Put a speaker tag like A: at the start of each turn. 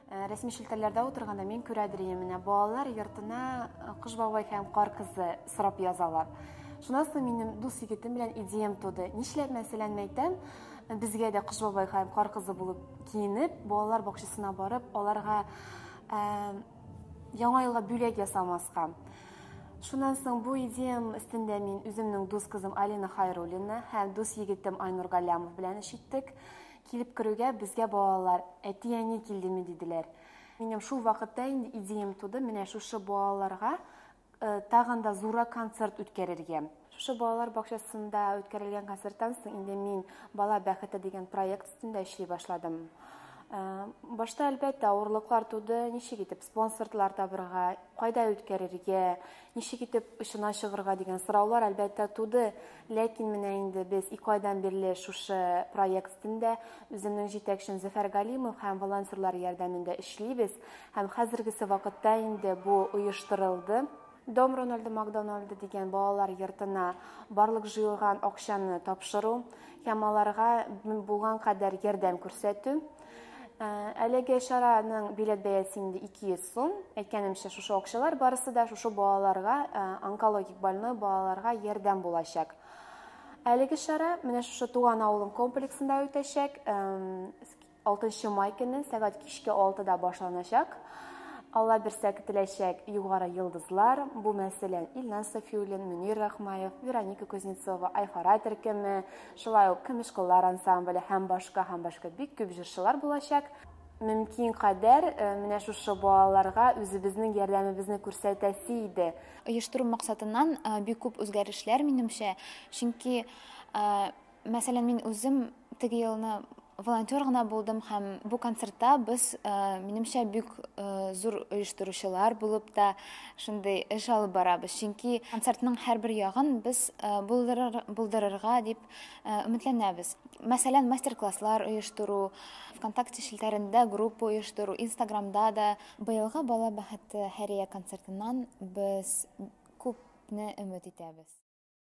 A: Рәсми челтәрләрдә утырганда мин күрәдер идем, менә балалар йортына Кыш бабай һәм Кар кызы сорап язалар. Шуннан соң минем дус егетем белән идеям туды. Нишләп, мәсәлән, мәйтәм, безгә дә Кыш бабай һәм Кар кызы булып киенеп, балалар бакчасына барып, аларга Яңа елга бүләк ясамаска. Шуннан соң бу идеям өстендә мин үземнең дус кызым Алина Хайруллина һәм дус егетем Айнур Галлямов белән эш иттек. Килеп керүгә безгә балалар, әти-әни килдеме диделәр. Минем шул вакытта инде идеям туды, менә шушы балаларга тагын да зуррак концерт үткәрергә. Шушы балалар бакчасында үткәрелгән концерттан соң инде мин Бала бәхете дигән проект өстендә эшли башладым. Башта, әлбәттә, авырлыклар туды, ничек итеп спонсорлар табырга, кайда үткәрергә, ничек итеп очына чыгырга дигән сораулар, әлбәттә, туды. Ләкин менә инде без 2 айдан бирле шушы проект өстендә үземнең җитәкчем Зөфәр Галимов һәм волонтерлар ярдәмендә эшлибез. Һәм хәзергесе вакытта инде бу оештырылды. Дом Рональда Макдональда дигән балалар йортына барлык җыелган акчаны тапшыру һәм аларга булган кадәр ярдәм күрсәтү. Әлеге чараның билет бәясе инде 200 сум. Әйткәнемчә, шушы акчалар барысы да шушы балаларга, онкологик больной балаларга ярдәм булачак. Әлеге чара менә шушы Туган авылым комплексында үтәчәк. 6 май көне сәгать кичке 6-да башланачак. Алла бирсә көтеләчәк югары йолдызлар. Бу мәсәлән Илназ Сафиуллин, Мөнир Рахмаев, Вероника Кузнецова, Айфара төркеме, шулай ук Көмеш куллар ансамбле һәм башка һәм башка бик күп җырчылар булачак. Мөмкин кадәр менә шушы балаларга үзебезнең ярдәмебезне күрсәтәсе иде.
B: Оештыру максатыннан бик күп үзгәрешләр минемчә, чөнки мәсәлән, мин үзем теге елны волонтер гына булдым һәм бу концертта без, минемчә, бик зур оештыручылар булып та шундый эш алып барабыз. Чөнки концертның һәрбер ягын без булдырырга дип өметләнәбез. Мәсәлән, мастер-класслар оештыру, ВКонтакте челтәрендә группа оештыру, Инстаграмда да. Быелгы Бала бәхете хәйрия концертыннан без күпне өмет итәбез.